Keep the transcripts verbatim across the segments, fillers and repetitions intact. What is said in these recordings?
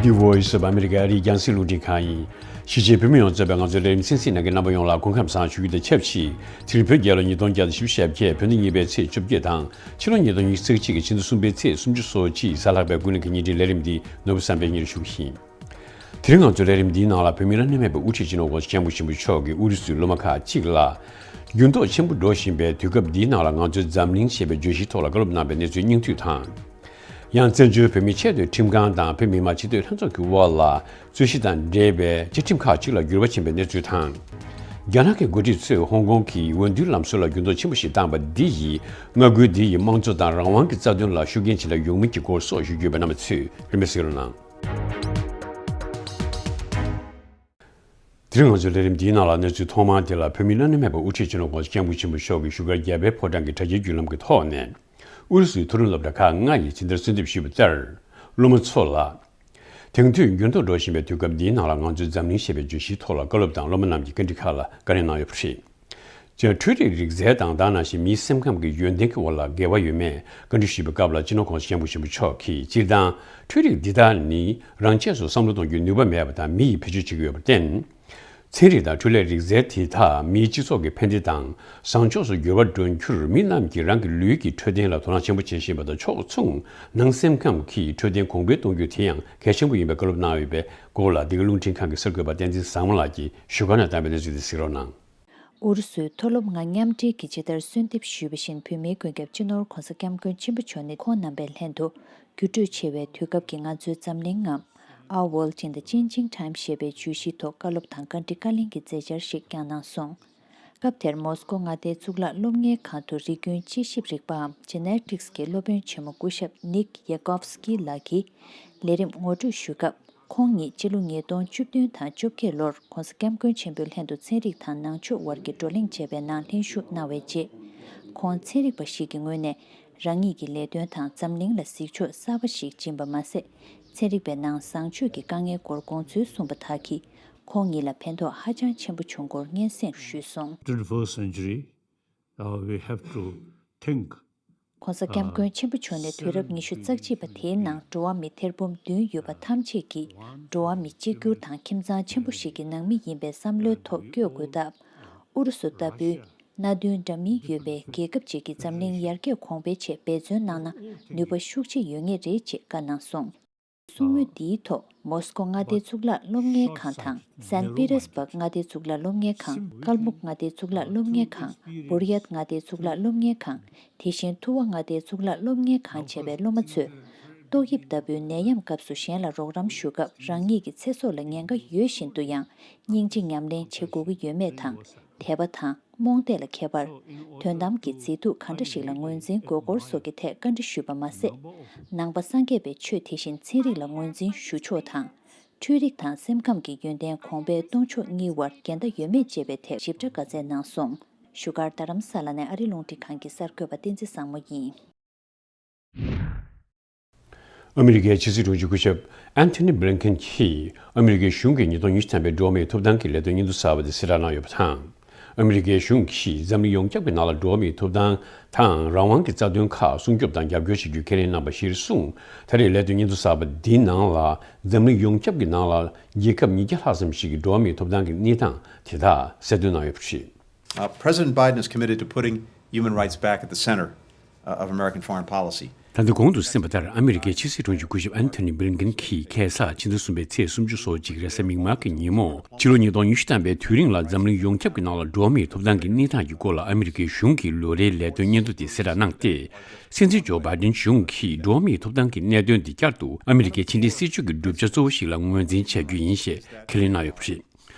The Voice of America ཨ་རིའི་རྒྱང་སྲིང་རླུང་འཕྲིན་ཁང་ཡིན། གཞིས་བྱེས་བོད་མི་ཡོངས་གཙོས་པའི་ང་ཚོའི་ལས་རིམ་གསན་གཟིགས་གནང་མཁན་རྣམ་པ་ཡོངས་ལ་སྐུ་ཁམས་བཟང་ཞུ་རྒྱུ་དང་ཆབས་ཅིག་དེ་རིང་བོད་རྒྱལ་ལོ་ཉིས་སྟོང་བརྒྱ་དང་བཞི་བཅུ་ཞེ་བརྒྱད། བོད་ཟླ་གཉིས་པའི་ཚེས་བཅོ་བརྒྱད་དང་། ཕྱི་ལོ་ཉིས་སྟོང་ཉི་ཤུ་རྩ་གཅིག་གི་ཕྱི་ཟླ་གསུམ་པའི་ཚེས་སུམ་ཅུ་སོ་གཅིག་གཟའ་ལྷག་པའི་དགུན་གླེང་གི་ཉིན་རེའི་ལས་རིམ་འདི་ནོར་བུ་བསམ་འཕེལ་གཉིས་ལ་ཞུ་གི་ཡིན། དེ་རིང་ང་ཚོའི་ལས་རིམ་འདིའི་ནང་ལ་བོད་མིའི་བླ་ན་མེད་པའི་དབུ་ཁྲིད་སྤྱི་ནོར་༸གོང་ས་༸སྐྱབས་མགོན་ཆེན་པོ་མཆོག་གིས་ཨུ་རུ་སུའི་སློབ་མ་ཁག་ཅིག་ལ་འགྱུར་ལྡོག་ཆེན་པོ་འགྲོ་བཞིན་པའི་དུས་སྐབས་འདིའི་ནང་ལ་ང་ཚོའི་འཛམ་གླིང་ཞེས་པའི་བརྗོད་གཞིའི་ཐོག་ལ་བཀའ་སློབ་གནང་བའི་གནས་ཚུལ་སྙིང་བསྡུས་དང་། ཡང་བཙན་བྱོལ་བོད་མིའི་ཆེས་མཐོའི་ཁྲིམས་ཁང་དང་བོད་མི་མང་སྤྱི་འཐུས་ལྷན་ཚོགས་ཀྱི་དབར་ལ་རྩོད་གཞི་དང་འབྲེལ་བའི་བཅའ་ཁྲིམས་ཁག་ཅིག་ལ་འགྱུར་བ་ཕྱིན་པའི་གནས་ཚུལ་དང་། རྒྱ་ནག་གི་འགོ་ཁྲིད་ཚོས་ཧོང་ཀོང་གི་འོས་བསྡུའི་ལམ་སྲོལ་ལ་འགྱུར་ལྡོག་ཆེན་པོ་ཞིག་བཏང་བ་འདི་ཡིས་མངའ་ཁུལ་འདི་ཡི་དམངས་གཙོ་དང་རང་དབང་གི་རྩ་དོན་ལ་ཤུགས་རྐྱེན་ཅི་འདྲ་ཡོང་མིན་གྱི་སྐོར་སོགས་ཞུ་རྒྱུ་ཡོད་པས་རྣམ་པ་ཚོས་རིན་པས་གཟིགས་རོགས་གནང་། དེ་རིང་ང་ཚོའི་ལས་རིམ་འདིའི་ནང་ལ་གནས་ཚུལ་ཐོག་མ་དེ་ལ་བོད་མིའི་བླ་ན་མེད་པའི་དབུ་ཁྲིད་སྤྱི་ནོར་༸གོང་ས་༸སྐྱབས་མགོན་ཆེན་པོ་མཆོག་གིས་བཞུགས་སྒར་རྒྱལ་བའི་ཕོ་བྲང་གི་དྲ་རྒྱའི་བརྒྱུད་ལམ་གྱི་ཐོག་ནས། ཨུ་རུ་སུའི་མཐོ་རིམ་སློབ་གྲྭ་ཁག་ལྔ་ཡིས་ཕྱི་ཟླར་གསོལ་འདེབས་ཞུས་པ་ལྟར། སློབ་མ་ཚོ་ལ། དེང་དུས་འགྱུར་ལྡོག་འགྲོ་བཞིན་པའི་དུས་སྐབས་འདིའི་ནང་ལ་ང་ཚོའི་འཛམ་གླིང་ཞེས་པའི་བརྗོད་གཞིའི་ཐོག་ལ་བཀའ་སློབ་དང་སློབ་མ་རྣམས་ཀྱི་བཀའ་འདྲི་ཁག་ལ་བཀའ་ལན་གནང་ཡོད་པ་རེད། ཅིག་འཕྲུལ་རིག་རིག་རྩལ་དང་དེ་ནང་བཞིན་མིའི་སེམས་ཁམས་ཀྱི་ཡོན་ཏན་གྱི་དབར་ལ་འགལ་བ་ཡོད་མེད་བཀའ་འདྲི་ཞུས་པའི་སྐབས་ལ་སྤྱི་ནོར་༸གོང་ས་༸སྐྱབས་མགོན་ཆེན་པོ་མཆོག་གིས་སྤྱིར་བཏང་འཕྲུལ་རིག་འདི་དག་ནི་རང་ཆས་སུ་བསམ་བློ་གཏོང་རྒྱུའི་ནུས་པ་མེད་པ་དང་མི་ཡིས་བེད་སྤྱོད་བྱེད་ཀྱི་ཡོད་པར་བརྟེན། ཚན་རིག་དང་འཕྲུལ་ལས་རིག་རྩལ་དེ་དག་མིའི་སྤྱི་ཚོགས་ཀྱི་ཕན་བདེ་དང་བཟང་ཕྱོགས་སུ་འགྱུར་བ་འགྲོ་རྒྱུར་མི་རྣམས་ཀྱིས་རང་གི་ལུས་ཀྱི་འཕྲོད་བསྟེན་ལ་དོ་སྣང་ཆེན་པོ་བྱེད་བཞིན་པ་དང་ཕྱོགས་མཚུངས་ནང་སེམས་ཁམས་ཀྱི་འཕྲོད་བསྟེན་གོང་འཕེལ་གཏོང་རྒྱུ་དེ་ཡང་གལ་ཆེན་པོ་ཡིན་པའི་བཀའ་སློབ་གནང་ཡོད་པའི་སྐོར་ལ་འདི་ག་རླུང་འཕྲིན་ཁང་གི་གསར་འགོད་པ་བསྟན་འཛིན་བཟང་མོ་ལགས་ཀྱིས་བཞུགས་སྒར་ནས་བཏང་བའི་གནས་ཚུལ་དེ་གཟིགས་རོགས་གནང་། ཨུ་རུ་སུའི་མཐོ་སློབ་ལྔ་མཉམ་འབྲེལ་གྱིས་ཇི་ལྟར་གསོལ་འདེབས་ཞུས་པ་བཞིན་བོད་མིའི་མགོན་སྐྱབས་སྤྱི་ནོར་༸གོང་ས་༸སྐྱབས་མགོན་ཆེན་པོ་མཆོག་ནས་ཁོང་རྣམ་པའི་ལྷན་དུ་འགྱུར་འགྲོས་ཆེ་བའི་དུས་སྐབས་ཀྱི་ང་ཚོའི་འཛམ་གླིང་ངམ། Our World in the Changing Times ཞེས་པའི་བརྗོད་གཞིའི་ཐོག་བཀའ་སློབ་དང་བཀའ་འདྲི་བཀའ་ལན་གྱི་མཛད་འཆར་ཞིག་བསྐྱངས་གནང་སོང་། སྐབས་དེར་མོ་སི་ཀོ་མངའ་སྡེའི་གཙུག་ལག་སློབ་གཉེར་ཁང་དུ་རིག་རྒྱུན་དཔྱད་ཞིབ་རིག་པའམ་Genetics གི་སློབ་དཔོན་ཆེན་མོ་སྐུ་ཞབས་Nick Yakovsky ལགས་ཀྱིས་ལས་རིམ་ངོ་སྤྲོད་ཞུ་སྐབས། ཁོང་ཉིད་སྤྱི་ལོ་ཉིས་སྟོང་བཅུ་བདུན་དང་བཅོ་བརྒྱད་ལོར་༸གོང་ས་༸སྐྱབས་མགོན་ཆེན་པོའི་ལྷན་དུ་ཚན་རིག་དང་ནང་ཆོས་དབར་གྱི་བགྲོ་གླེང་བྱས་པའི་ནང་ལྷན་ཞུགས་གནང་བའི་རྗེས། ཁོང་ཚན་རིག་པ་ཞིག་གི་ངོས་ནས་རང་ཉིད་ཀྱི་ལས་དོན་དང་འཛམ་གླིང་ལ་གཟིགས་ཕྱོགས་གསར་པ་ཞིག་སྦྱིན་པ་མ་ཟད། ཚན་རིག་པའི་ནང་བཟང་སྤྱོད་ཀྱི་དཀའ་ངལ་སྐོར་དགོངས་ཚུལ་གསུངས་པ་དག་གིས་ཁོང་ཉིད་ལ་ཕན་ཐོགས་ཧ་ཅང་ཆེན་པོ་བྱུང་སྐོར་སྙན་སེང་ཞུས་སོང་། Twenty-first century, uh, we have to think ༸གོང་ས་༸སྐྱབས་མགོན་ཆེན་པོ་མཆོག་ནས་དུས་རབས་ཉི་ཤུ་རྩ་གཅིག་པ་དེའི་ནང་འགྲོ་བ་མི་ཐེར་འབུམ་བདུན་ཡོད་པ་ཐམས་ཅད་ཀྱིས་འགྲོ་བ་མི་གཅིག་གྱུར་དང་ཁྱིམ་ཚང་ཆེན་པོ་ཞིག་གི་ནང་མི་ཡིན་པའི་བསམ་བློའི་ཐོག་བསྐྱོད་དགོས་སྟབས། ཨུ་རུ་སུ་ལྟ་བུའི་མནའ་མཐུན་འདྲ་མིན་ཡོད་པའི་རྒྱལ་ཁབ་ཅིག་གིས་འཛམ་གླིང་ཡར་རྒྱས་གོང་འཕེལ་ཆེད་འབད་བརྩོན་གནང་ན་ནུས་པ་ཤུགས་ཆེ་ཡོད་ངེས་རེད་ཅེས་བཀའ་གནང་སོང་། གསུང་མོལ་འདིའི་ཐོག་མོ་སི་ཀོ་མངའ་སྡེའི་གཙུག་ལག་སློབ་གཉེར་ཁང་དང་། སན་པི་ཏེར་སྦུག་མངའ་སྡེའི་གཙུག་ལག་སློབ་གཉེར་ཁང་། ཀལ་མུག་མངའ་སྡེའི་གཙུག་ལག་སློབ་གཉེར་ཁང་། བུར་ཡད་མངའ་སྡེའི་གཙུག་ལག་སློབ་གཉེར་ཁང་། དེ་བཞིན་ཐུ་ཝ་མངའ་སྡེའི་གཙུག་ལག་སློབ་གཉེར་ཁང་བཅས་པའི་སློབ་མ་ཚོས། ཏོག་དབྱིབས་ལྟ་བུའི་ནད་ཡམས་སྐབས་སུ་གཞན་ལ་རོགས་རམ་ཞུ་སྐབས་རང་ཉིད་ཀྱི་ཚེ་སྲོག་ལ་ཉེན་ཁ་ཡོད་བཞིན་དུ་ཡང་སྙིང་རྗེ་ཉམས་ལེན་བྱེད་དགོས་ཀྱི་ཡོད་མེད་དང་། དད་པ་དང་རྨོངས་དད་ལ་ཁྱད་པར། དོན་དམ་གྱི་མཛེས་སྡུག་གང་འདྲ་ཞིག་ལ་ངོས་འཛིན་དགོས་སྐོར་སོགས་ཀྱི་ཐད་བཀའ་འདྲི་ཞུས་པ་མ་ཟད། ནང་པ་སངས་རྒྱས་པའི་ཆོས་དེ་བཞིན་ཚན་རིག་ལ་ངོས་འཛིན་ཞུ་ཕྱོགས་དང་། འཕྲུལ་རིག་དང་སེམས་ཁམས་ཀྱི་ཡོན་ཏན་གོང་འཕེལ་གཏོང་ཕྱོགས་གཉིས་དབར་འགལ་ཟླ་ཡོད་མེད་ཅེས་པའི་ཐད་ཞིབ་ཕྲ་བཀའ་སྩལ་གནང་སོང་། བཞུགས་སྒར་རྡ་རམ་ས་ལ་ནས་ཨ་རིའི་རླུང་འཕྲིན་ཁང་གི་གསར་འགོད་པ་བསྟན་འཛིན་བཟང་མོ་ཡིན། ཨ་མི་རི་ཀའི་ཕྱི་སྲིད་དྲུང་ཆེ་སྐུ་ཞབས་ཨན་ཐོ་ནི་བྷི་ལིན་ཀེན་གྱིས་ཨ་མི་རི་ཀའི་གཞུང་གིས་ཉིས་སྟོང་ཉི་ཤུ་ཐམ་པའི་འགྲོ་བ་མིའི་ཐོབ་ཐང་གི་ལས་དོན་སྙན་ཐོ་གསར་པ་དེ་གསལ་བསྒྲགས་གནང་ཡོད་པ་དང་། ཨ་མི་རི་ཀའི་གཞུང་གིས་འཛམ་གླིང་ཡོངས་ཁྱབ་ཀྱི་ནང་ལ་འགྲོ་བ་མིའི་ཐོབ་ཐང་དང་རང་དབང་གི་རྩ་དོན་ཁག་སྲུང་སྐྱོབ་དང་རྒྱབ་སྐྱོར་བྱེད་རྒྱུའི་ཁས་ལེན་གནང་པ་གཞིར་བཟུང་། ད་རེས་ལས་དོན་སྙན་ཐོ་གསར་པ་འདིའི་ནང་ལ་འཛམ་གླིང་ཡོངས་ཁྱབ་ཀྱི་ནང་ལ་རྒྱལ་ཁབ་ཉིས་བརྒྱ་ལྷག་ཙམ་ཞིག་གི་འགྲོ་བ་མིའི་ཐོབ་ཐང་གི་གནས་སྟངས་དེ་དག་གསལ་སྟོན་གནང་ཡོད་པ་རེད། Uh, President Biden is committed to putting human rights back at the center, uh, of American foreign policy. ད་ལྟ་གོང་དུ་གསན་པ་ལྟར་ཨ་མི་རི་ཀའི་ཕྱི་སྲིད་དྲུང་ཆེ་སྐུ་ཞབས་ཨན་ཐོ་ནི་བྷི་ལིན་ཀེན་གྱིས་ཁ་སང་ཕྱི་ཟླ་གསུམ་པའི་ཚེས་སུམ་ཅུ་སོ་གཅིག་རེས་གཟའ་མིག་དམར་གྱི་ཉིན་མོ་ཕྱི་ལོ་ཉིས་སྟོང་ཉི་ཤུ་ཐམ་པའི་དུས་རིང་ལ་འཛམ་གླིང་ཡོངས་ཁྱབ་ཀྱི་ནང་ལ་འགྲོ་བ་མིའི་ཐོབ་ཐང་གི་གནས་སྟངས་ཀྱི་སྐོར་ལ་ཨ་མི་རི་ཀའི་གཞུང་གི་ལོ་རེའི་ལས་དོན་སྙན་ཐོ་དེ་གསལ་བསྒྲགས་གནང་སྟེ། སྲིད་འཛིན་ཇོ་བྷའི་ཌེན་གཞུང་གིས་འགྲོ་བ་མིའི་ཐོབ་ཐང་གི་གནད་དོན་འདི་བསྐྱར་དུ་ཨ་མི་རི་ཀའི་ཕྱི་འབྲེལ་སྲིད་ཇུས་ཀྱི་གྲུབ་ཆ་གཙོ་བོ་ཞིག་ལ་ངོས་འཛིན་བྱ་རྒྱུ་ཡིན་ཞེས་ཁས་ལེན་གནང་ཡོད་པ་རེད།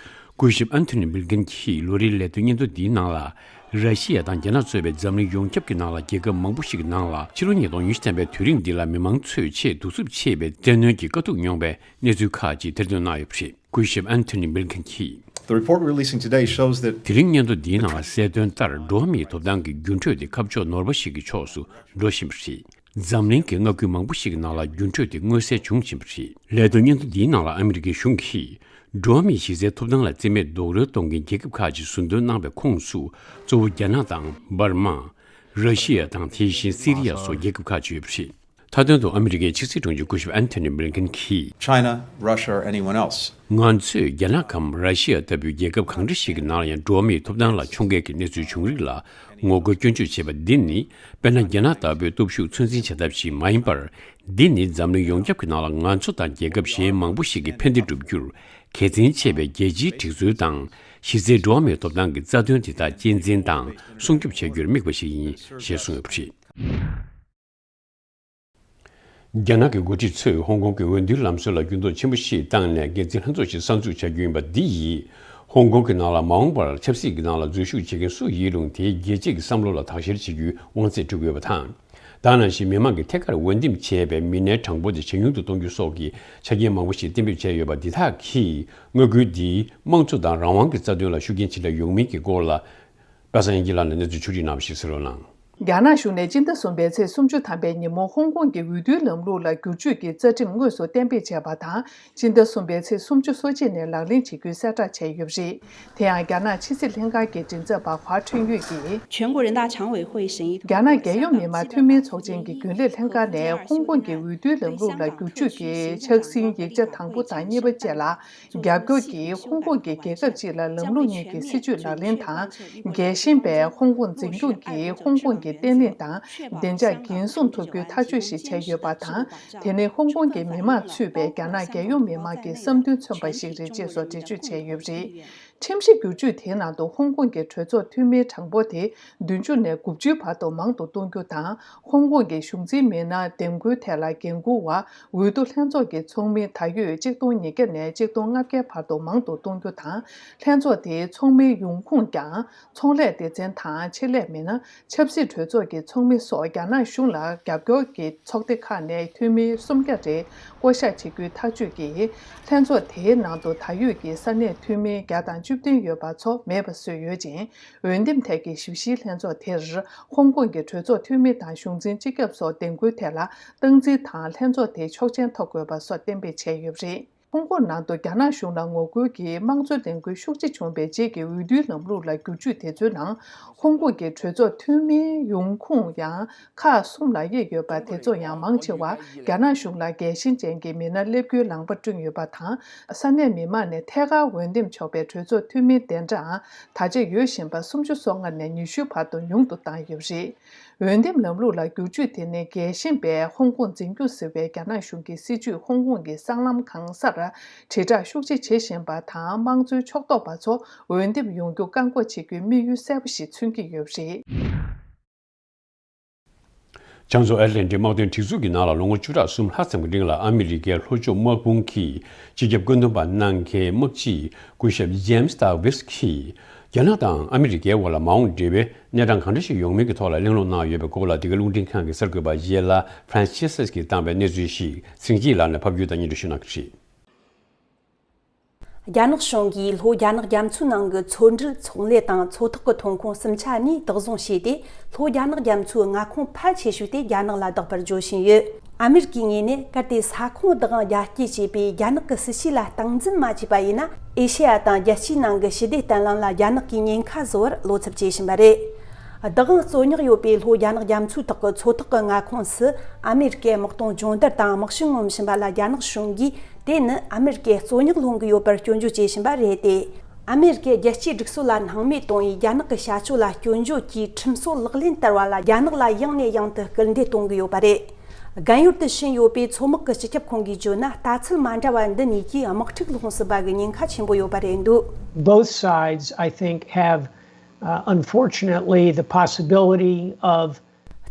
སྐུ་ཞབས་ཨན་ཐོ་ནི་བྷི་ལིན་ཀེན་གྱིས་ལོ་རེའི་ལས་དོན་སྙན་ཐོ་འདིའི་ནང་ལ། ར་ཤི་ཡ་དང་རྒྱ་ནག་གཙོས་པའི་འཛམ་གླིང་ཡོངས་ཁྱབ་ཀྱི་ནང་ལ་རྒྱལ་ཁབ་མང་པོ་ཞིག་གི་ནང་ལ་ཕྱི་ལོ་ཉིས་སྟོང་ཉི་ཤུ་ཐམ་པའི་དུས་རིང་འདི་ལ་མི་མང་ཚོས་ཆེས་གདུག་རྩུབ་ཆེ་བའི་བཙན་གནོན་གྱི་དཀའ་སྡུག་མྱོང་བའི་གནས་ཚུལ་ཁག་ཅིག་ཐེར་འདོན་གནང་ཡོད་པ་རེད། སྐུ་ཞབས་ཨན་ཐོ་ནི་བྷི་ལིན་ཀེན་གྱིས། The report we're releasing today shows that དེ་རིང་སྙན་ཐོ་འདིའི་ནང་ལ་གསལ་སྟོན་ལྟར་འགྲོ་བ་མིའི་ཐོབ་ཐང་གི་འགྱུར་འགྲོས་དེ་ཁ་ཕྱོགས་ནོར་བ་ཞིག་གི་ཕྱོགས་སུ་འགྲོ་བཞིན་པ་རེད། འཛམ་གླིང་གི་མངའ་ཁུལ་མང་པོ་ཞིག་གི་ནང་ལ་འགྱུར་འགྲོས་དེ་མངོན་གསལ་འབྱུང་བཞིན་པ་རེད། ལས་དོན་སྙན་ཐོ་འདིའི་ནང་ལ་ཨ་མི་རི་ཀའི་གཞུང་གིས། འགྲོ་བ་མིའི་གཞི་རྩའི་ཐོབ་ཐང་ལ་བརྩི་མེད་རྡོག་རོལ་གཏོང་མཁན་རྒྱལ་ཁབ་ཁག་ཅིག་ཟུར་འདོན་གནང་བའི་ཁོངས་སུ་གཙོ་བོ་རྒྱ་ནག་དང་འབར་མ། ར་ཤི་ཡ་དང་དེ་བཞིན་སི་རི་ཡ་སོགས་རྒྱལ་ཁབ་ཁག་ཅིག་ཡོད་པ་རེད། མཐའ་དོན་དུ་ཨ་མི་རི་ཀའི་ཕྱི་སྲིད་དྲུང་ཆེ་སྐུ་ཞབས་ཨན་ཐོ་ནི་བྷི་ལིན་ཀེན་གྱིས། China, Russia, or anyone else. ང་ཚོས་རྒྱ་ནག་གམ་ར་ཤི་ཡ་ལྟ་བུའི་རྒྱལ་ཁབ་གང་འདྲ་ཞིག་གི་ནང་ལ་ཡང་འགྲོ་བ་མིའི་ཐོབ་ཐང་ལ་མཆོང་བརྒལ་གྱི་གནས་ཚུལ་བྱུང་རིགས་ལ་ངོ་རྒོལ་སྐྱོན་བརྗོད་བྱས་པ་འདི་ནི། དཔེར་ན། རྒྱ་ནག་ལྟ་བུའི་སྟོབས་ཤུགས་ཚོད་འཛིན་བྱ་ཐབས་ཤིག་མ་ཡིན་པར། འདི་ནི་འཛམ་གླིང་ཡོངས་ཁྱབ་ཀྱི་ནང་ལ་ང་ཚོ་དང་རྒྱལ་ཁབ་གཞན་མང་པོ་ཞིག་གིས་ཕན་བདེ་བསྒྲུབ་རྒྱུར་གལ་ཆེན་ཆེ་བའི་རྒྱལ་སྤྱིའི་སྒྲིག་འཛུགས་དང་། གཞི་རྩའི་འགྲོ་བ་མིའི་ཐོབ་ཐང་གི་རྩ་དོན་དེ་དག་གཅེས་འཛིན་དང་སྲུང་སྐྱོབ་བྱ་རྒྱུར་དམིགས་པ་ཞིག་ཡིན་ཞེས་གསུངས་ཡོད་པ་རེད། རྒྱ་ནག་གི་འགོ་ཁྲིད་ཚོས་ཧོང་ཀོང་གི་འོས་བསྡུའི་ལམ་སྲོལ་ལ་འགྱུར་ལྡོག་ཆེན་པོ་ཞིག་བཏང་ནས་འགན་འཛིན་ལྷན་ཚོགས་ཤིག་གསར་འཛུགས་བྱ་རྒྱུ་ཡིན་པ་འདི་ཡིས། ཧོང་ཀོང་གི་ནང་ལ་མ་འོངས་པར་ཆབ་སྲིད་ཀྱི་ནང་ལ་འཛུལ་ཞུགས་བྱེད་མཁན་སུ་ཡིན་རུང་། དེའི་རྒྱལ་སྤྱི་གི་བསམ་བློ་ལ་དག་བཤེར་བྱེད་རྒྱུའི་དབང་ཚད་སྤྲོད་ཀྱི་ཡོད་པ་དང་། ད་ནང་བཞིན་མི་མང་གིས་ཐད་ཀར་འོས་འདེམས་བྱས་པའི་མི་སྣའི་གྲངས་འབོར་དེ་ཇེ་ཉུང་དུ་གཏོང་རྒྱུ་སོགས་ཀྱི་ཆ་རྐྱེན་མང་པོ་ཞིག་གཏན་འབེབས་བྱས་ཡོད་པ་འདི་དག་གིས། དམག་འཁྲུག་འདིས་དམངས་གཙོ་དང་རང་དབང་གི་རྩ་དོན་ལ་ཤུགས་རྐྱེན་ཇི་འདྲ་ཡོང་མིན་གྱི་སྐོར་ལ། པ་སངས་དབྱངས་སྐྱིད་ལགས་ནས་གནས་ཚུལ་ཕྱོགས་སྒྲིག་གནང་བ་ཞིག་གསན་རོགས་གནང་། རྒྱ་ནག་གཞུང་ནས་སྤྱི་ཟླ་གསུམ་པའི་ཚེས་སུམ་ཅུ་ཐམ་པའི་ཉིན་མོ་ཧོང་ཀོང་གི་འོས་བསྡུའི་ལམ་ལུགས་ལ་བསྒྱུར་བཅོས་ཀྱི་རྩ་ཁྲིམས་དངོས་སུ་གཏན་འབེབས་བྱས་པ་དང་། སྤྱི་ཟླ་གསུམ་པའི་ཚེས་སུམ་ཅུ་སོ་གཅིག་ནས་ལག་ལེན་བྱེད་རྒྱུའི་གསལ་བསྒྲགས་བྱས་ཡོད་པ་རེད། དེ་ཡང་རྒྱ་ནག་ཕྱི་སྲིད་ལྷན་ཁང་གི་མགྲིན་ཚབ་པ་ཧྭ་ཁྲུན་ཡུས་ཀྱིས། 全国人大常委会审议通过 རྒྱ་ནག་རྒྱལ་ཡོངས་མི་དམངས་འཐུས་མིའི་ཚོགས་ཆེན་གྱི་རྒྱུན་ལས་ལྷན་ཁང་ནས་ཧོང་ཀོང་གི་འོས་བསྡུའི་ལམ་ལུགས་ལ་བསྒྱུར་བཅོས་ཀྱི་འཆར་ཟིན་ཡིག་ཆ་དང་པོ་དང་གཉིས་པ་བཅས་ལ། རྒྱབ་སྐྱོར་གྱིས་ཧོང་ཀོང་གི་རྒྱལ་ཁབ་ཅིག་ལ་ལམ་ལུགས་གཉིས་ཀྱི་སྲིད་བྱུས་ལག་ལེན་དང་། རྒྱལ་ཞེན་པས་ཧོང་ཀོང་འཛིན་སྐྱོང་གིས་ཧོང་ཀོང་གི་བརྟན་ལྷིང་དང་བདེ་འཇགས་འགན་སྲུང་ཐུབ་རྒྱུའི་ཐག་གཅོད་ཞིག་བྱས་ཡོད་པ་དང་། དེ་ནི་ཧོང་ཀོང་གི་མི་མང་ཚུད་པའི་རྒྱ་ནག་རྒྱལ་ཡོངས་མི་དམངས་ཀྱི་བསམ་འདུན་མཚོན་པ་ཞིག་རེད་ཅེས་སོགས་འགྲེལ་བརྗོད་བྱས་ཡོད་པ་རེད། ཁྲིམས་གཞི་བསྒྱུར་བཅོས་དེའི་ནང་དུ་ཧོང་ཀོང་གི་གྲོས་ཚོགས་འཐུས་མིའི་གྲངས་འབོར་དེ་བདུན་ཅུ་ནས་དགུ་བཅུའི་བར་དུ་མང་དུ་གཏོང་རྒྱུ་དང་། ཧོང་ཀོང་གི་གཞུང་འཛིན་མི་སྣ་འདེམས་བསྐོའི་ཐད་ལ་འགན་འཁུར་བ། འོས་བསྡུ་ལྷན་ཚོགས་ཀྱི་ཚོགས་མི་ད་ཡོད་གཅིག་སྟོང་ཉིས་བརྒྱ་ནས་གཅིག་སྟོང་ལྔ་བརྒྱའི་བར་དུ་མང་དུ་གཏོང་རྒྱུ་དང་། ལྷན་ཚོགས་དེའི་ཚོགས་མིའི་ཡོང་ཁུངས་ཀྱང་། ཚོང་ལས་སྡེ་ཚན་དང་ཆེད་ལས་མི་སྣ། ཆབ་སྲིད་གྲོས་ཚོགས་ཀྱི་ཚོགས་མི་སོགས་རྒྱ་ནག་གཞུང་ལ་རྒྱབ་སྐྱོར་གྱི་ཚོགས་སྡེ་ཁག་ནས་འཐུས་མི་སུམ་བརྒྱ་རེ་བསྐོ་གཞག་བྱེད་རྒྱུའི་ཐག་གཅོད་ཀྱིས། ལྷན་ཚོགས་དེའི་ནང་དུ་ད་ཡོད་ཀྱི་ས་གནས་འཐུས་མི་བརྒྱ་དང་བཅུ་བདུན་ཡོད་པ་ཚོ་མེད་པ་བཟོས་ཡོད་ཅིང་། འོས་འདེམས་ཐད་ཀྱི་ཞིབ་བཤེར་ལྷན་ཚོགས་དེར། ཧོང་ཀོང་གི་གྲོས་ཚོགས་འཐུས་མི་དང་གཞུང་འཛིན་སྤྱི་ཁྱབ་སོགས་འདེམས་བསྐོའི་ཐད་ལ་སྟངས་འཛིན་དང་། ལྷན་ཚོགས་དེའི་ཆོག་མཆན་ཐོབ་དགོས་པ་སོགས་གཏན་འབེབས་བྱས་ཡོད་པ་རེད། ཧོང་ཀོང་ནང་དུ་རྒྱ་ནག་གཞུང་ལ་ངོ་རྒོལ་གྱི་དམངས་གཙོའི་ལས་འགུལ་ཤུགས་ཆེ་བྱུང་བའི་རྗེས་ཀྱི་འོས་བསྡུའི་ལམ་ལུགས་ལ་བསྒྱུར་བཅོས་དེ་ཚོའི་ནང་། ཧོང་ཀོང་གི་གྲོས་ཚོགས་འཐུས་མིའི་ཡོང་ཁུངས་ཡང་ཁག་གསུམ་ལ་དབྱེ་ཡོད་པ་དེ་ཚོ་ཡང་མང་ཆེ་བ་རྒྱ་ནག་གཞུང་ལ་རྒྱལ་ཞེན་ཅན་གྱི་མི་སྣ་སླེབས་རྒྱུའི་ལངས་པ་བསྐྲུན་ཡོད་པ་དང་། ས་གནས་མི་མང་ནས་ཐད་ཀར་འོས་འདེམས་ཆོག་པའི་གྲོས་ཚོགས་འཐུས་མིའི་གདན་འདྲའང་ད་ཆ་ཡོད་བཞིན་པ་སུམ་ཅུ་སོ་ལྔ་ནས་ཉི་ཤུའི་བར་དུ་ཉུང་དུ་བཏང་ཡོད་པ་རེད། འོས་འདེམས་ལམ་ལུགས་ལ་བསྒྱུར་བཅོས་དེ་ནི་རྒྱལ་ཞེན་པས་ཧོང་ཀོང་འཛིན་སྐྱོང་ཟེར་བའི་རྒྱ་ནག་གཞུང་གི་སྲིད་བྱུས་ཧོང་ཀོང་གི་སྲང་ལམ་གང་སར་དྲིལ་བསྒྲགས་ཤུགས་ཆེ་བྱེད་བཞིན་པ་དང་། དམངས་གཙོའི་ཕྱོགས་གཏོགས་པ་ཚོ་འོས་འདེམས་ཡོང་རྒྱུ་བཀག་འགོག་བྱེད་རྒྱུའི་དམིགས་ཡུལ་གསལ་པོ་ཞིག་མཚོན་གྱི་ཡོད་པ་རེད། བྱང་མཚོ་ཨེཊ་ལན་ཊིག་དམག་དོན་སྒྲིག་འཛུགས་ཀྱི་ནང་ལ་ལོ་ངོ་བཅུ་ཕྲག་གསུམ་ལྷག་ཙམ་གྱི་རིང་ལ་ཨ་མི་རི་ཀའི་ལྷོ་ཕྱོགས་དམག་དཔུང་གི་སྤྱི་ཁྱབ་བཀོད་འདོམས་པ་གནང་མཁན་དམག་སྤྱི་སྐུ་ཞབས་ཇེམ་སི་ཏཱ་ཝིས་ཀྱིས། རྒྱ་ནག་དང་ཨ་མི་རི་ཀའི་དབར་ལ་མ་འོངས་འབྲེལ་བའི་གནས་སྟངས་གང་འདྲ་ཞིག་ཡོང་མིན་གྱི་ཐོག་ལ་གླེང་སློང་གནང་ཡོད་པའི་སྐོར་ལ། འདི་ག་རླུང་འཕྲིན་ཁང་གི་གསར་འགོད་པ་ཡེ་ལ་ཧྥ་རན་སི་སི་ཀིས་བཏང་བའི་གནས་ཚུལ་ཞིག་ཚེ་རིང་སྐྱིད་ལགས་ནས་ཕབ་སྒྱུར་དང་སྙན་སྒྲོན་ཞུ་གནང་གི་རེད། རྒྱ་ནག་གཞུང་གིས་ལྷོ་རྒྱ་ནག་རྒྱ་མཚོའི་ནང་གི་མཚོ་འབྲེལ་ཚོང་ལས་དང་མཚོ་ཐོག་གི་ཐོན་ཁུངས་གསུམ་ཆ་གཉིས་བདག་བཟུང་བྱས་ཏེ། ལྷོ་རྒྱ་ནག་རྒྱ་མཚོའི་མངའ་ཁོངས་ཕལ་ཆེ་ཤོས་དེ་རྒྱ་ནག་ལ་བདག་པར་འཇོག་བཞིན་ཡོད། ཨ་མེ་རི་ཀའི་ངོས་ནས་གལ་ཏེ་ས་ཁོངས་བདག་དབང་རྒྱ་སྐྱེད་བྱས་པའི་རྒྱ་ནག་གི་སྲིད་བྱུས་ལ་སྟངས་འཛིན་མ་བྱས་པ་ཡིན་ན། ཨེ་ཤེ་ཡ་དང་རྒྱལ་སྤྱིའི་ནང་གི་ཞི་བདེ་བརྟན་ལྷིང་ལ་རྒྱ་ནག་གིས་ཉེན་ཁ་བཟོ་བར་བློ་འཚབ་བྱེད་བཞིན་པ་རེད། བདག་དབང་རྩོད་རྙོག་ཡོད་པའི་ལྷོ་རྒྱ་ནག་རྒྱ་མཚོའི་ཐོག་གི་མཚོ་ཐོག་གི་མངའ་ཁོངས་སུ་ཨ་མེ་རི་ཀའི་དམག་དོན་སྦྱོང་བརྡར་དང་དམག་ཞིང་ངོམ་བཞིན་པ་ལ་རྒྱ་ནག་གཞུང་གིས། དེ་ནི་ཨ་མེ་རི་ཀའི་རྩོད་རྙོག་སློང་གི་ཡོད་པར་སྐྱོན་བརྗོད་བྱེད་བཞིན་པ་རེད་དེ། ཨ་མེ་རི་ཀས་རྒྱལ་སྤྱིའི་སྒྲིག་སྲོལ་ལ་སྣང་མེད་གཏོང་བའི་རྒྱ་ནག་གི་བྱ་སྤྱོད་ལ་སྐྱོན་བརྗོད་ཀྱིས་ཁྲིམས་སྲོལ་ལག་ལེན་བསྟར་བ་ལ་རྒྱ་ནག་ལ་ཡང་ནས་ཡང་དུ་སྐུལ་འདེད་གཏོང་གི་ཡོད་པ་རེད། རྒན་ཡོལ་དུ་ཕྱིན་ཡོད་པའི་མཚོ་དམག་གི་སྤྱི་ཁྱབ་ཁོང་གིས་བརྗོད་ན། ལྟ་ཚུལ་མ་འདྲ་བ་འདི་གཉིས་ཀྱིས་དམག་འཁྲུག་སློང་སྲིད་པ་གི་ཉེན་ཁ་ཆེན་པོ་ཡོད་པ་རེད་འདུག Both sides, I think, have, uh, unfortunately, the possibility of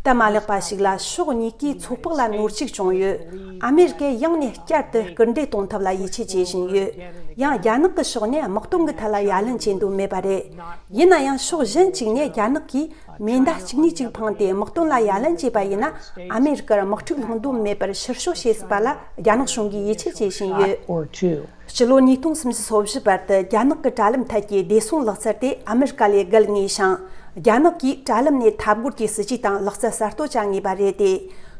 སྟབས་མ་ལེགས་པ་ཞིག་ལ་ཕྱོགས་གཉིས་ཀའི་མཚོ་དཔག་ལ་ནོར་འཁྲུལ་བྱུང་ཡོད། ཨ་མེ་རི་ཀས་ཡང་ནས་བསྐྱར་དུ་སྐུལ་འདེད་གཏོང་ཐབས་ལ་ཡིད་ཆེས་བྱེད་བཞིན་ཡོད། ཡང་རྒྱ་ནག་གི་ཕྱོགས་ནས་དམག་དོན་གྱི་ཐད་ལ་ཡ་ལན་བྱེད་འདོད་མེད་པ་རེད། ཡིན་ན་ཡང་ཕྱོགས་གཞན་གཅིག་ནས་རྒྱ་ནག་གིས་མེ་མདའ་གཅིག་གཉིས་གཅིག་འཕངས་ཏེ་དམག་དོན་ལ་ཡ་ལན་བྱས་པ་ཡིན་ན། ཨ་མེ་རི་ཀར་དམག་འཁྲུག་སློང་འདོད་མེད་པར་ཕྱིར་བཤོལ་བྱེད་སྲིད་པ་ལ་རྒྱ་ནག་གཞུང་གིས་ཡིད་ཆེས་བྱེད་བཞིན་ཡོད། Or two. སྤྱི་ལོ་ཉིས་སྟོང་སུམ་ཅུ་སོ་བཞི་བར་དུ་རྒྱ་ནག་གི་དྲ་ལམ་ཐད་ཀྱི་བདེ་སྲུང་ལག་རྩལ་དེ་ཨ་མེ་རི་ཀ་ལས་བརྒལ་ངེས་ཤིང་། རྒྱ་ནག་གིས་དྲ་ལམ་ནས་འཐབ་རྒོལ་གྱི་སྲིད་ཇུས་དང་ལག་རྩལ་གསར་གཏོད་བྱ་ངེས་པ་རེད་དེ།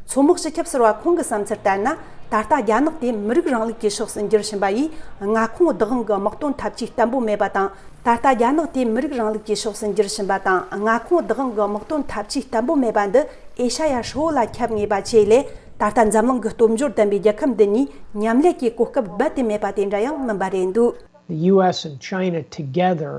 མཚོ་དམག་སྤྱི་ཁྱབ་ཟུར་པ་ཁོང་གི་བསམ་ཚུལ་ལྟར་ན། ད་ལྟ་རྒྱ་ནག་དེ་མི་རིགས་རིང་ལུགས་ཀྱི་ཕྱོགས་སུ་འགྱུར་བཞིན་པ་ཡིས། མངའ་ཁོངས་བདག་དབང་གི་དམག་དོན་འཐབ་ཇུས་བརྟན་པོ་མེད་པ་དང་། ད་ལྟ་རྒྱ་ནག་དེ་མི་རིགས་རིང་ལུགས་ཀྱི་ཕྱོགས་སུ་འགྱུར་བཞིན་པ་དང་། མངའ་ཁོངས་བདག་དབང་གི་དམག་དོན་འཐབ་ཇུས་བརྟན་པོ་མེད་པ་འདི་ཨེ་ཤ་ཡ་ཧྲིལ་བོ་ལ་ཁྱབ་ངེས་པ་བཅས་ལས། ད་ལྟ་འཛམ་གླིང་གི་སྟོབས་འབྱོར་ལྡན་པའི་རྒྱལ་ཁབ་འདི་གཉིས་མཉམ་ལས་ཀྱི་གོ་སྐབས་རྦད་དེ་མེད་པ་དེ་འདྲ་ཡང་མིན་པ་རེད་འདུག The U S and China together,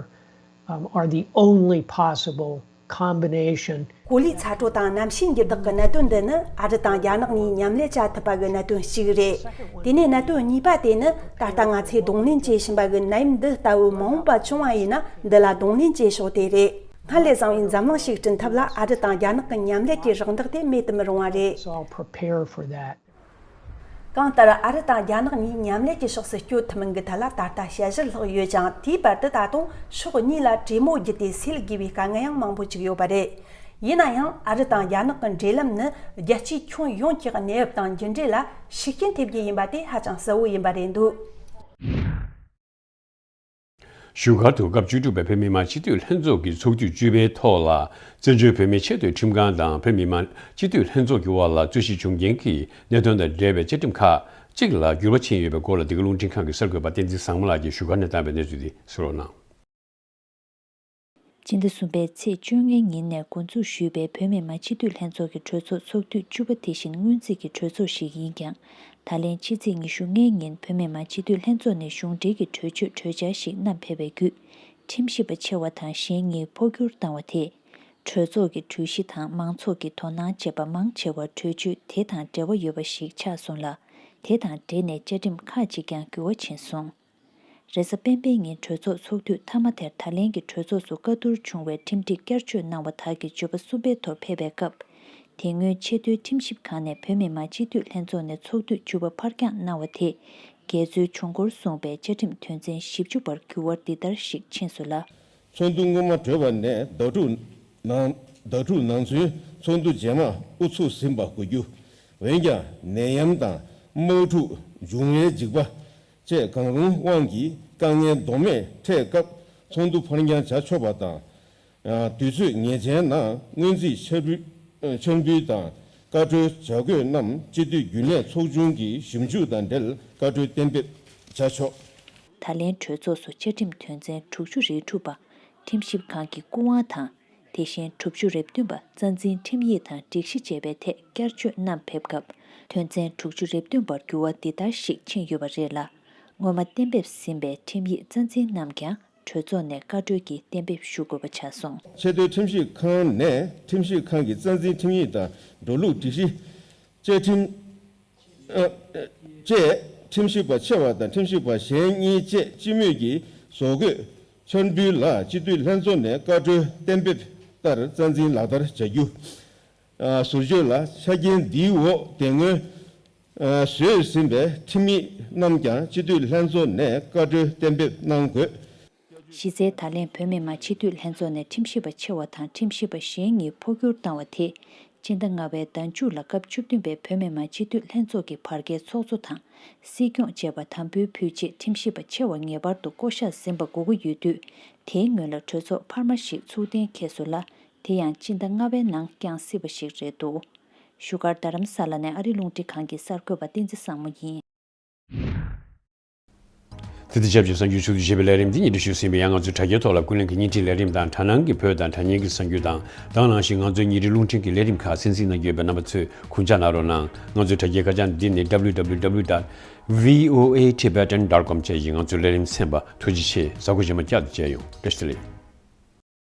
um, are the only possible combination. གོ་ལའི་ཚ་དྲོད་དང་གནམ་གཤིས་འགྱུར་ལྡོག་གི་གནད་དོན་འདི་ནི་ཨ་རི་དང་རྒྱ་ནག་གཉིས་མཉམ་ལས་བྱ་ཐུབ་པ་གི་གནད་དོན་གཅིག་རེད། དེ་ནས་གནད་དོན་གཉིས་པ་དེ་ནི་ད་ལྟ་ང་ཚོས་གདོང་ལེན་བྱེད་བཞིན་པ་གི་ནད་ཡམས་འདི་ལྟ་བུ་མ་འོངས་པ་བྱུང་བ་ཡིན་ན་འདི་ལ་གདོང་ལེན་བྱེད་ཕྱོགས་དེ་རེད། སྔར་ལས་བཟང་བའི་འཛམ་གླིང་ཞིག་བསྐྲུན་ཐབས་ལ་ཨ་རི་དང་རྒྱ་ནག་གི་མཉམ་ལས་ཀྱི་རག་འདེགས་དེ་མེད་དུ་མི་རུང་བ་རེད། Let's all prepare for that. གང་ལྟར་ཨ་རི་དང་རྒྱ་ནག་གཉིས་མཉམ་ལས་ཀྱི་ཕྱོགས་སུ་བསྐྱོད་ཐུབ་མིན་གྱི་ཐད་ལ་ད་ལྟ་དཔྱད་གཞིར་ལྷག་ཡོད་ཀྱང་དེའི་བར་དུ་ད་དུང་ཕྱོགས་གཉིས་ལ་གྲོས་མོལ་བརྒྱུད་དེ་སེལ་དགོས་པའི་དཀའ་ངལ་ཡང་མང་པོ་ཅིག་ཡོད་པ་རེད། ཡིན་ན་ཡང་ཨ་རི་དང་རྒྱ་ནག་གི་འབྲེལ་ལམ་ནི་རྒྱལ་སྤྱིའི་ཁྱོན་ཡོངས་ཀྱི་གནས་བབ་དང་མཇུག་འབྲས་ལ་ཤུགས་རྐྱེན་ཐེབས་རྒྱུ་ཡིན་པ་དེ་ཧ་ཅང་གསལ་བོ་ཡིན་པ་རེད་འདུག་བཞུགས་སྒར་དུ་སྐབས་བཅུ་དྲུག་པའི་བོད་མི་མང་སྤྱི་འཐུས་ལྷན་ཚོགས་ཀྱི་ཚོགས་དུས་བཅུ་པའི་ཐོག་ལ་བཙན་བྱོལ་བོད་མིའི་ཆེས་མཐོའི་ཁྲིམས་ཁང་དང་བོད་མི་མང་སྤྱི་འཐུས་ལྷན་ཚོགས་ཀྱི་དབར་ལ་རྩོད་གཞི་བྱུང་རྐྱེན་གྱི་གནད་དོན་དང་འབྲེལ་བའི་བཅའ་ཁྲིམས་ཁག་ཅིག་ལ་འགྱུར་བ་ཕྱིན་ཡོད་པའི་སྐོར་ལ་འདི་ག་རླུང་འཕྲིན་ཁང་གི་གསར་འགོད་པ་བསྟན་འཛིན་བཟང་མོ་ལགས་ཀྱིས་བཞུགས་སྒར་ནས་བཏང་བའི་གནས་ཚུལ་འདི་གསན་རོགས་གནང་། སྤྱི་ཟླ་གསུམ་པའི་ཚེས་བཅོ་ལྔའི་ཉིན་ནས་འགོ་འཛུགས་ཞུས་པའི་བོད་མི་མང་སྤྱི་འཐུས་ལྷན་ཚོགས་ཀྱི་གྲོས་ཚོགས་ཚོགས་དུས་བཅུ་པ་དེ་བཞིན་སྔོན་རྩིས་ཀྱི་གྲོས་ཚོགས་ཤིག་ཡིན་ཀྱང་། ད་ལན་ཕྱི་ཚེས་ཉི་ཤུ་ལྔའི་ཉིན་བོད་མི་མང་སྤྱི་འཐུས་ལྷན་ཚོགས་ནས་གཞུང་འབྲེལ་གྱི་གྲོས་ཆོད་གྲོས་འཆར་ཞིག་བསྣམས་ཕེབས་པའི་བརྒྱུད། ཁྲིམས་ཞིབ་པ་ཆེ་བ་དང་གཞན་གཉིས་འཕོ་འགྱུར་བཏང་བ་དེས། གྲོས་ཚོགས་ཀྱི་གྲོས་གཞི་དང་མང་ཚོགས་ཀྱི་དོ་སྣང་བྱེད་པ་མང་ཆེ་བ་གྲོས་ཆོད་དེ་དང་འབྲེལ་བ་ཡོད་པ་ཞིག་ཆགས་སོང་ལ། དེ་དང་འབྲེལ་ནས་བཅའ་ཁྲིམས་ཁག་ཅིག་ཀྱང་འགྱུར་བ་ཕྱིན་སོང་། རེས་གཟའ་སྤེན་པའི་ཉིན་གྲོས་ཚོགས་ཚོགས་དུས་མཐའ་མ་དེར་ད་ལན་གྱི་གྲོས་ཚོགས་སུ་བཀའ་བསྡུར་བྱུང་བའི་ཁྲིམས་སྒྲིག་བསྐྱར་བཅོས་གནང་བ་དག་གི་བརྗོད་པ་གསུམ་པའི་ཐོག་ཕེབས་པའི་སྐབས། དེ་སྔོན་ཆེས་མཐོའི་ཁྲིམས་ཞིབ་ཁང་ནས་བོད་མི་མང་སྤྱི་འཐུས་ལྷན་ཚོགས་ནས་ཚོགས་དུས་བཅུ་པ་ཕར་འགྱངས་གནང་བ་དེས། འགལ་འཛོལ་བྱུང་སྐོར་གསུངས་པའི་བཅའ་ཁྲིམས་དོན་ཚན་བཞི་བཅུ་པར་འགྱུར་བ་འདི་ལྟར་ཞིག་ཕྱིན་སོང་ལ། ཚོགས་འདུ་སྔོན་མ་གྲོལ་བ་ནས་ཟླ་དྲུག་ནང་ཟླ་དྲུག་ནང་ཚུན་ཚོགས་འདུ་རྗེས་མ་དབུ་ཚུགས་ཟིན་པ་གོ་རྒྱུ། འོན་ཀྱང་ནད་ཡམས་དང་དམག་འཁྲུག་འབྱུང་བའི་འཇིགས་པ་བཅས་གང་རུང་དབང་གིས་དཀའ་ངལ་ལྡོག་མེད་འཕྲད་སྐབས་ཚོགས་འདུ་ཕར་འགྱངས་བྱ་ཆོག་པ་དང་། དུས་ཚོད་ངེས་ཅན་ནང་སྔོན་རྩིས་འཆར་འབུལ་འཆར་འབུལ་དང་བཀའ་འཁྲོལ་བྱ་དགོས་རྣམས་སྤྱི་འཐུས་རྒྱུན་ལས་ཚོགས་ཆུང་གི་ཞིབ་འཇུག་དང་འབྲེལ་བཀའ་འཁྲོལ་གཏན་འབེབས་བྱ་ཆོག་ད་ལན་གྲོས་ཚོགས་སུ་བཅའ་ཁྲིམས་དོན་ཚན་དྲུག་ཅུ་རེ་དྲུག་པ། ཁྲིམས་ཞིབ་ཁང་གི་སྐུ་དབང་དང་། དེ་བཞིན་དྲུག་ཅུ་རེ་བདུན་པ་རྩ་འཛིན་ཁྲིམས་ཡིག་དང་སྒྲིག་གཞི་བཅས་པའི་ཐད་བསྐྱར་བཅོས་གནང་ཕེབས་སྐབས། དོན་ཚན་དྲུག་ཅུ་རེ་བདུན་པར་འགྱུར་བ་འདི་ལྟར་ཞིག་ཕྱིན་ཡོད་པ་རེད་ལ། སྔོན་མ་གཏན་འབེབས་ཟིན་པའི་ཁྲིམས་ཡིག་རྩ་འཛིན་རྣམས་ཀྱང་གྲོས་ཚོགས་ནས་བཀའ་འཁྲོལ་གྱིས་གཏན་འབེབས་ཞུ་དགོས་པ་ཆགས་སོང་། ཆེས་མཐོའི་ཁྲིམས་ཞིབ་ཁང་ནས་ཁྲིམས་ཞིབ་ཁང་གི་རྩ་འཛིན་ཁྲིམས་ཡིག་དང་འགྲོ་ལུགས་སྒྲིག་གཞི། བཅའ་ཁྲིམས། ཨ། བཅས་ཁྲིམས་ཞིབ་པ་ཆེ་བ་དང་ཁྲིམས་ཞིབ་པ་གཞན་གཉིས་བཅས་སྤྱི་མོས་ཀྱིས་བཟོ་འགོད་འཆར་འབུལ་ལ་སྤྱི་འཐུས་ལྷན་ཚོགས་ནས་བཀའ་འཁྲོལ་གཏན་འབེབས་ལྟར་རྩ་འཛིན་ལག་བསྟར་བྱ་རྒྱུ། ཨ། ཟུར་བརྗོད་ལ་ཆ་རྐྱེན་འདིའི་འོག་དེ་སྔོན། ཨ། བཟོས་ཟིན་པའི་ཁྲིམས་ཡིག་རྣམས་ཀྱང་སྤྱི་འཐུས་ལྷན་ཚོགས་ནས་བཀའ་འཁྲོལ་གཏན་འབེབས་གནང་དགོས། གཞི་རྩའི་ད་ལན་བོད་མི་མང་སྤྱི་འཐུས་ལྷན་ཚོགས་ནས་ཁྲིམས་ཞིབ་པ་ཆེ་བ་དང་ཁྲིམས་ཞིབ་པ་གཞན་གཉིས་འཕོ་འགྱུར་བཏང་བ་དེས། སྤྱི་ཟླ་ལྔ་པའི་ཟླ་མཇུག་ལ་སྐབས་བཅུ་བདུན་པའི་བོད་མི་མང་སྤྱི་འཐུས་ལྷན་ཚོགས་ཀྱི་བར་བརྒལ་ཚོགས་གཙོ་དང་། སྲིད་སྐྱོང་བཅས་པ་དམ་འབུལ་ཕུལ་ཆེད་ཁྲིམས་ཞིབ་པ་ཆེ་བ་ངེས་པར་དུ་བསྐོ་གཞག་ཟིན་པ་དགོས་ཀྱི་ཡོད་དུས། དེའི་སྔོན་ལ་གྲོས་ཚོགས་འཕར་མ་ཞིག་ཚུགས་གཏན་འཁེལ་སོང་ལ། དེ་ཡང་སྤྱི་ཟླ་ལྔ་པའི་ནང་བསྐྱངས་སྲིད་པ་ཞིག་རེད་འདུག་བཞུགས་སྒར་རྡ་རམ་ས་ལ་ནས་ཨ་རིའི་རླུང་འཕྲིན་ཁང་གི་གསར་འགོད་པ་བསྟན་འཛིན་བཟང་མོ་ཡིན། དེ་དང་ཆབས་ཅིག་གསར་འགྱུར་ཕྱོགས་བསྡུས་བྱས་པའི་ལས་རིམ་འདི་ཉིན་རེ་ཞུ་ཟིན་པའི་ཡང་ང་ཚོའི་དྲ་རྒྱའི་ཐོག་ལ་ཀུན་གླེང་གི་བརྙན་འཕྲིན་ལས་རིམ་དང་དྲ་སྣང་གི་བོད་དང་དྲ་བརྙན་གྱི་གསར་འགྱུར་དང་དེ་ནང་བཞིན་ང་ཚོའི་ཉིན་རེའི་རླུང་འཕྲིན་གྱི་ལས་རིམ་ཁག་གསན་གཟིགས་གནང་གི་ཡོད་པས་རྣམ་པ་ཚོས་གུས་ཕྱག་གནང་རོགས་གནང་། ང་ཚོའི་དྲ་རྒྱའི་ཁ་བྱང་འདི་ནི་W W W dot V O A Tibetan dot com བཅས་ཀྱི་ང་ཚོའི་ལས་རིམ་ཚན་པ། ཐུགས་རྗེ་ཆེ། གཟའ་འཁོར་རྗེས་མ་བསྐྱར་དུ་མཇལ་ཡོང་། བཀྲ་ཤིས་བདེ་ལེགས།